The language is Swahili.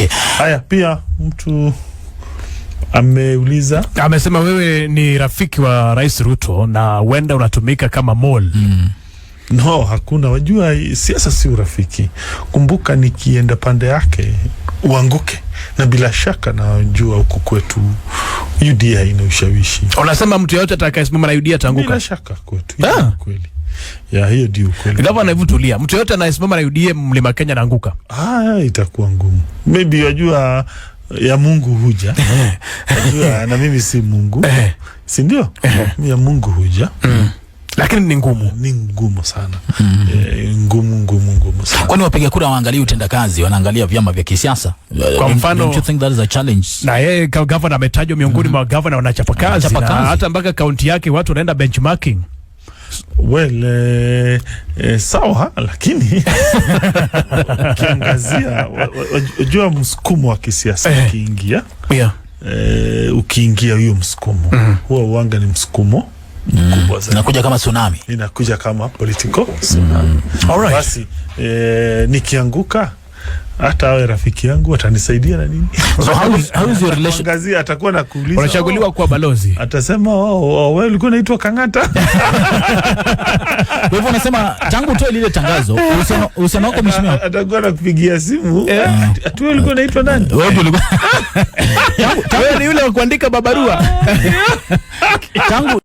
Okay. Haya, pia mtu ameuliza. Amesema wewe ni rafiki wa Rais Ruto na huenda unatumika kama mole. No, hakuna. Wajua, siasa si urafiki. Kumbuka, nikienda pande yake uanguke, na bila shaka najua huku kwetu UDA ina ushawishi. Unasema mtu yeyote atakayesimama na UDA ataanguka. Bila shaka kwetu, hiyo ni ukweli. Ya, hiyo ndio ukweli. Gavana, hebu tulia. Mtu yeyote anayesimama na UDA Mlima Kenya anaanguka. Ah, itakuwa ngumu. Maybe, wajua, ya Mungu huja. Wajua, na mimi si Mungu, si ndio? Ya Mungu huja. Lakini ni ngumu. Ni ngumu sana. Ngumu, ngumu, ngumu sana. Kwani wapiga kura waangalie utendakazi, wanaangalia vyama vya kisiasa? Kwa mfano- Don't you think that is a challenge? Na yeye gavana ametajwa miongoni mwa gavana wanachapa kazi Wanachapa na kazi. hata mpaka kaunti yake watu wanaenda benchmarking. Well, sawa, lakini ukiangazia, wajua msukumo wa kisiasa ukiingia, ukiingia hiyo msukumo huwa uanga ni msukumo mkubwa zaidi. Inakuja kama tsunami. Inakuja kama political tsunami. Basi nikianguka, hata awe rafiki yangu, atanisaidia na nini? So how is your relation? Angazia, atakuwa na kuuliza. Unachaguliwa kuwa balozi. Atasema, Oh, wewe ulikuwa unaitwa Kang'ata." Kwa hivyo unasema tangu utoe lile tangazo, uhusiano wako, mheshimiwa, Atakuwa nakupigia simu, "Ati wewe ulikuwa unaitwa nani?" Wewe ndio ulikuwa Wewe ni yule wa kuandika mabarua. Tangu